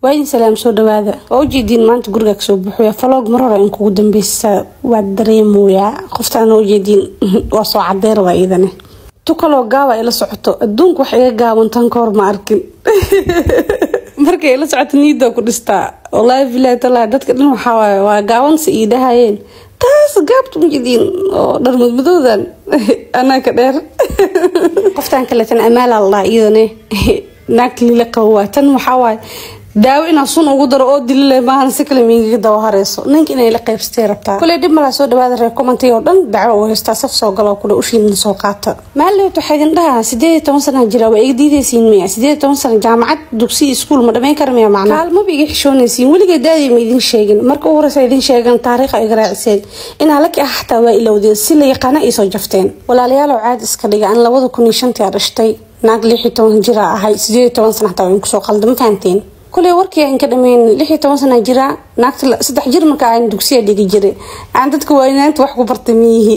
Waa idin salaam, soo dhawaada. Waa ujeediin maanta guriga kasoo buuxuya vlog mar hore in kugu dambeysa waa dareemoyaa. Qoftaan ujeediin waa soo cadeer, waa iidane tukaloo gaaba ila socoto. Adduunka wax iga gaaban tan kahor ma arkin. Markay ila socoto niida ku dhistaa, wallaahi bilahi talaahi. Dadka dhan waxaa waaye waa gaaban si ii dhahayeen. Taas gaabta ujeediin oo dhar madmadowdan anaa ka dheer. Qoftaan kaleetan amaala la dhahaa, iyadane naagta lila qabo waa tan. Waxaa waaye daawo inaa sun ugu daro oo dilile maahan, si kale miingaga daba hareyso. Ninka inay la qaybsatay rabtaa kuley, dhib malaa. Soo dhawaada reer commenty oo dhan, dacwo u haystaa. Saf soo galo kule, ushiina soo qaata. Maalin waxaa idin dhahaa 18 sana jira, waa iga diidaysiin miya? 18 sano jaamacad, dugsi, iskuul ma dhamayn kara miya? Macna kaalmaba iga xishoonaysiin. Weligeed daadii ma idin sheegin. Marka ugu horeysa idin sheegan taariikha iga raaciseen inaa laki ah, xataa waa ilowdeen. Si la yaqaana iisoo jafteen. Walaalayaalow, caad iska dhiga. An 2005-tii aa dhashtay, naag 16 jira ahay. 18 sana xataa waa in kusoo qalda, ma fahanteen? Kuley warkii aan ka dhameyn, 16 sana jira naagta. 3 jir marka aan dugsiya dhigi jiray, aan dadka waynaanta wax ku bartay miyihi.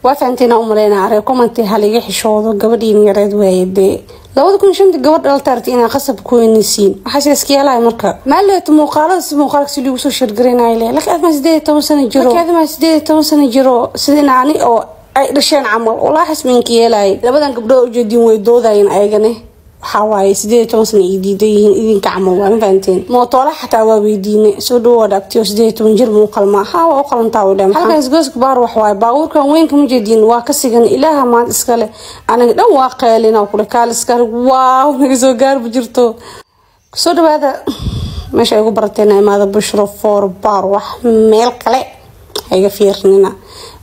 Waa fahanteen aan umaleynaa. Reer commenty haliga xishoodo, gabadhiin yareed waaye dee. 2005-ta gabadh dhalta arti inaa qasab ku weynaysiin, waxaase iska yeelaya. Marka maaleeto muuqaalada si muuqaalka si lagu soo shirgaraynaayo le, laakiin admaa 18 sana jiro, laakiin admaa 18 sana jiro, sida inaani oo ay dhasheen camal. Walaahi xasminka yeelaya. Labadan gabdhood ujeediin way doodayeen ayagane. Waxaa waaye 18 sana ay diidan yihiin idinka camal, waa ma fahanteen? Mootoola xataa waa weydiine. Soo dhawaad abtiyo, 18 jir muu qalmaa? Haa, waa u qalantaa u dheh. Halkaas gooska baar wax waaye, baabuurkan weynka ma jeediin? Waa ka sigan ilaaha maanta iskale. Aniga dhan waa qeelina kule, kaaliska waaw naga soo gaarba jirto. Soo dhawaada meesha ay ugu barateen imaada, Bushro for bar. Wax meel kale iga fiirnina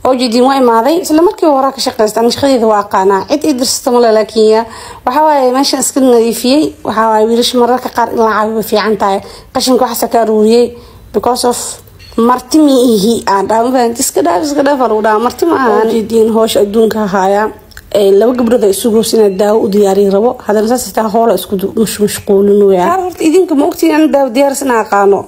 oo jeediin waa imaaday isla markii horaa ka shaqeysta. Ani shaqadeeda waa aqaanaa, cid ii dirsata male, laakiin ya waxaa waaye meeshan iska nadiifiyey. Waxaa waaye wiilasha mararka qaar in la caawiyo way fiican tahay. Qashinka waxaasa ka aruuriyey because of marti mi ihi aan dhaha, ma fahanti? Iska dhaaf, iska dhaaf lagu dhaha, marti ma ahan. Jeediin howsha adduunka haaya, laba gabdhood ay isugoos inaa daawo u diyaariyi rabo. Haddana saas taa hoola isku mashquulin weya. Qaar horta idinka ma ogtiin an daawo diyaarsan aqaano.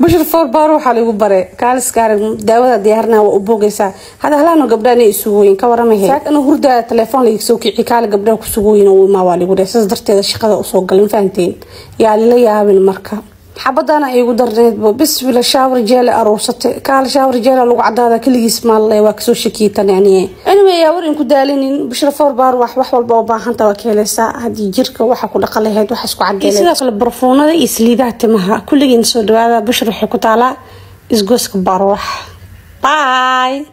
Bushir for bar waxaa lagu bare kaaliska arag daawada diyaarinaa waa u boogaysaa. Hada halaano gabdhaha inay isugooyin ka waramahe. Saak anu hurdaa telefoon laiga soo kici, kaali gabdhaha ku sugooyin oo imaa waa lagu dhahay. Saas darteeda shaqada usoo galin, fahanteen? Yaa lila yaabin. Marka xabadana igu darneydbo bismila shower gel aruursatay. Kaal shower gel lagu cadaada kaligiis maalle waa kasoo shakiitan yani. Anyway, yaa war in ku daalinin. Bushra for bar wax walba oo baahanta waa ka helaysaa. Haddii jirka waxa ku dhaqa lahayd, wax isku cadeelay, sidoo kale barfuunada iyo saliidaha timaha kulligiin. Soo dhawaada, Bushra waxay ku taalaa isgoyska Baarwax. Bye.